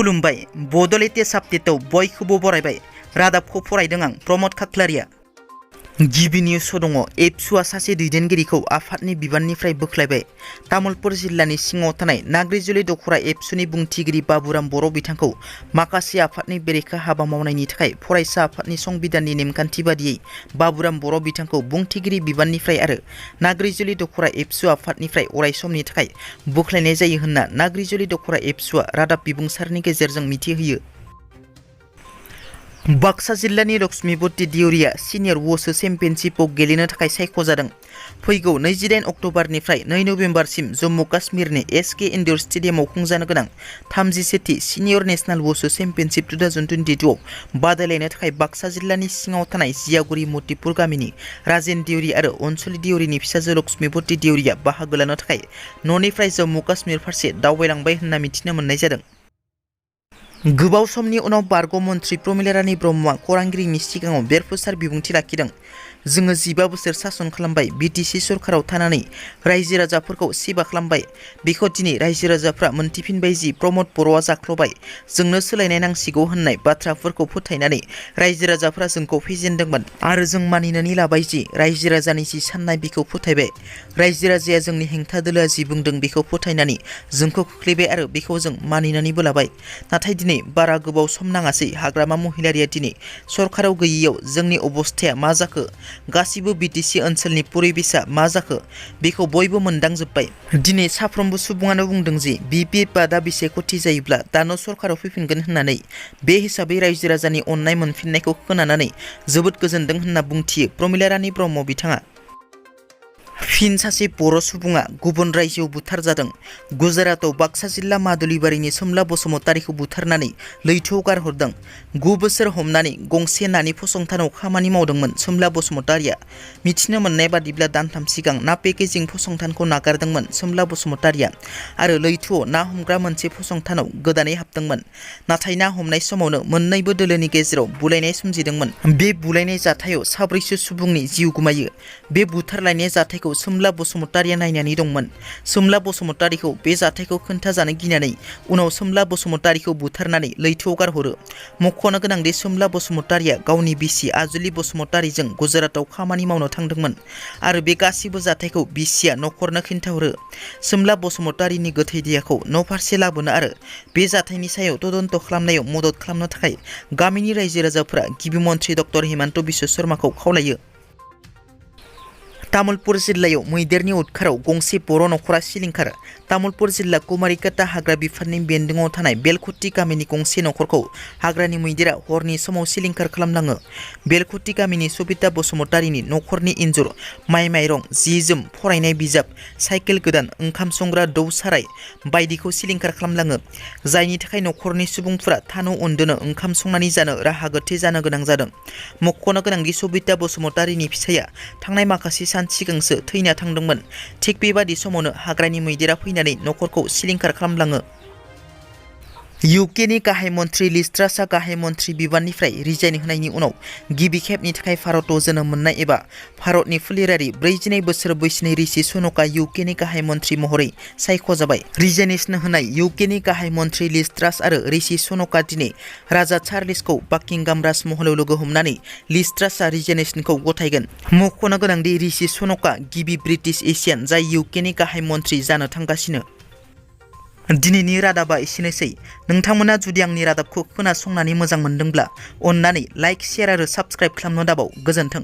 खुलुमबाय बड' लेटेस्ट आपडेटआव बयखौबो बरायबाय। रादाबखौ फरायदों आं प्रमद खाख्लारिया। गिबि निउस दङ। एबसुआ सासे दैदेनगिरिखौ आफादनि बिबाननिफ्राय बोख्लायबाय। तामुलपुर जिल्लानि सिङाव थानाय नाग्रिजुलि दख'रा एबसुनि बुंथिगिरि बाबुराम बर' बिथांखौ माखासे आफादनि बेरेखा हाबा मावनायनि थाखाय फरायसा आफादनि संबिधाननि नेमखान्थि बादियै बाबुराम बर' बिथांखौ बुंथिगिरि बिबाननिफ्राय आरो नाग्रिजुलि दख'रा एबसु आफादनिफ्राय अरायसमनि थाखाय बोख्लायनाय जायो होनना नाग्रिजुलि दख'रा एबसुआ रादाब बिबुंसारनि गेजेरजों मिथिहोयो। बाक्सा जिल्लानि लक्ष्मीबती देउरिया सिनियर वुशु चेम्पियनशिपआव गेलेनो थाखाय सायख'जादों। फैगौ 28 अक्ट'बरनिफ्राय 2 नबेम्बरसिम जम्मु काश्मीरनि एसके इनडोर स्टेडियामाव खुंजानो गोनां 37थि सिनियर नेशनेल वुशु चेम्पियनशिप 2022 आव बादायलायनो थाखाय बाक्सा जिल्लानि सिङाव थानाय जियागुरि मतिपुर गामिनि राजेन देउरि आरो अनसुलि देउरिनि फिसाजो लक्ष्मीबती देउरिया बाहागो लानो थाखाय न'निफ्राय जम्मु काश्मीर फारसे दावबायलांबाय होनना मिथिनो मोननाय जादों। गोबाव समनि उनाव बारग' मन्त्रि प्रमिला रानी ब्रह्मआ खौरांगिरिनि सिगाङाव बेरफुसार बिबुंथि लाखिदों। जोङो 15 बोसोर सासन खालामबाय। BTC सरकाराव थानानै रायजो राजाफोरखौ सेबा खालामबाय। बेखौ दिनै रायजो राजाफ्रा मोनथिफिनबाय जि प्रमद बर'आ जाख्ल'बाय। जोंनो सोलायनाय नांसिगौ होननाय बाथ्राफोरखौ फोथायनानै रायजो राजाफ्रा जोंखौ फेजेनदोंमोन आरो जों मानिनानै लाबाय जि रायजो राजानि जि साननाय बेखौ फोथायबाय। रायजो राजाया जोंनि हेंथा दोलोआ जि बुंदों बेखौ फोथायनानै जोंखौ खोख्लैबाय आरो बेखौ जों मानिनानैबो लाबाय। नाथाय दिनै बारा गोबाव सम नाङासै हाग्रामा महिलारिया दिनै सरकाराव गैयैयाव जोंनि अबस्थाया मा जाखो, गासिबो BTC ओनसोलनि परिबेसा मा जाखो बेखौ बयबो मोनदांजोब्बाय। दिनै साफ्रोमबो सुबुङानो बुंदों जे BP बादा 20 कोटि जायोब्ला दानो सरकाराव फैफिनगोन होननानै। बे हिसाबै रायजो राजानि अननाय मोनफिननायखौ खोनानानै जोबोद गोजोनदों होनना बुंथियो प्रमिला रानी ब्रह्म बिथाङा। फिन सासे बर' सुबुङा गुबुन रायजोआव बुथारजादों। गुजरातआव बाक्सा जिल्ला मादुलिबारिनि सोमला बसुमतारीखौ बुथारनानै लैथोआव गारहरदों। 9 बोसोर हमनानै गंसे नानि फसंथानाव खामानि मावदोंमोन सोमला बसुमतारीया। मिथिनो मोननाय बादिब्ला दानथाम सिगां ना पेकेजिं फसंथानखौ नागारदोंमोन सोमला बसुमतारीया आरो लैथोआव ना हमग्रा मोनसे फसंथानाव गोदानै हाबदोंमोन। नाथाय ना हमनाय समावनो मोन्नैबो दोलोनि गेजेराव बुलायनाय सोमजिदोंमोन। बे बुलायनाय जाथायाव 4 सुबुंनि जिउ गोमायो। बे बुथारलायनाय जाथायखौ सोमला बसुमतारीया नायनानै दंमोन। सोमला बसुमतारीखौ बे जाथायखौ खोन्थाजानो गिनानै उनाव सोमला बसुमतारीखौ बुथारनानै लैथोआव गारहरो। मख'नो गोनांदि सोमला बसुमतारीया गावनि बिसि आजुलि बसुमतारीजों गुजरातआव खामानि मावनो थांदोंमोन आरो बे गासिबो जाथायखौ बिसिया न'खरनो खिन्थाहरो। सोमला बसुमतारीनि गोथै देहाखौ न'फारसे लाबोनो आरो बे जाथायनि सायाव तदन्त खालामनायाव मदद खालामनो थाखाय गामिनि रायजो राजाफोरा गिबि मन्त्रि डक्टर हिमन्त बिश्व शर्माखौ खावलायो। तामुलपुर जिल्लायाव मैदेरनि उदखाराव गंसे बर' नखरा सिलिंखार। तामुलपुर जिल्ला कुमारिकाटा हाग्रा बिफाननि बेन्दोङाव थानाय बेलखुथि गामिनि गंसे नखरखौ हाग्रानि मैदेरा हरनि समाव सिलिंखार खालामलाङो। बेलखुथि गामिनि सबिता बसुमतारीनि नखरनि इन्जुर, माइ माइरं, जि जोम, फरायनाय बिजाब, साइकेल गोदान, ओंखाम संग्रा दौ साराय बायदिखौ सिलिंखार खालामलाङो। जायनि थाखाय नखरनि सुबुंफोरा थानो उन्दुनो ओंखाम संनानै जानो राहा गोथे जानो गोनां जादों। मख'नो गोनांदि सबिता बसुमतारीनि फिसाया थांनाय माखासे सान सिगांसो थैना थांदोंमोन। थिग बेबादि समावनो हाग्रानि मैदेरा फैनानै नखरखौ सिलिंखार खालामलाङो। UKनि गाहाय मन्त्रि लिज ट्रासआ गाहाय मन्त्रि बिबाननिफ्राय रिजाइन होनायनि उनाव गिबि खेबनि थाखाय भारताव जोनोम मोननाय एबा भारतनि फोलेरारि 42 बोसोर बैसोनि ऋषि सुनकआ UKनि गाहाय मन्त्रि महरै सायख'जाबाय। रिजाइनेसन होनाय UKनि गाहाय मन्त्रि लिज ट्रास आरो ऋषि सुनकआ दिनै राजा चार्ल्सखौ बाकिंगाम राजमहलाव लोगो हमनानै लिज ट्रासआ रिजाइनेसनखौ गथायगोन। मख'नो गोनांदि ऋषि सुनकआ गिबि ब्रिटिश एसियान जाय UKनि गाहाय मन्त्रि जानो थांगासिनो। दिनैनि रादाबा एसेनोसै। नोंथांमोना जुदि आंनि रादाबखौ खोनासंनानै मोजां मोनदोंब्ला अन्नानै लाइक, शेयार आरो साबस्क्राइब खालामनो दाबाव। गोजोन्थों।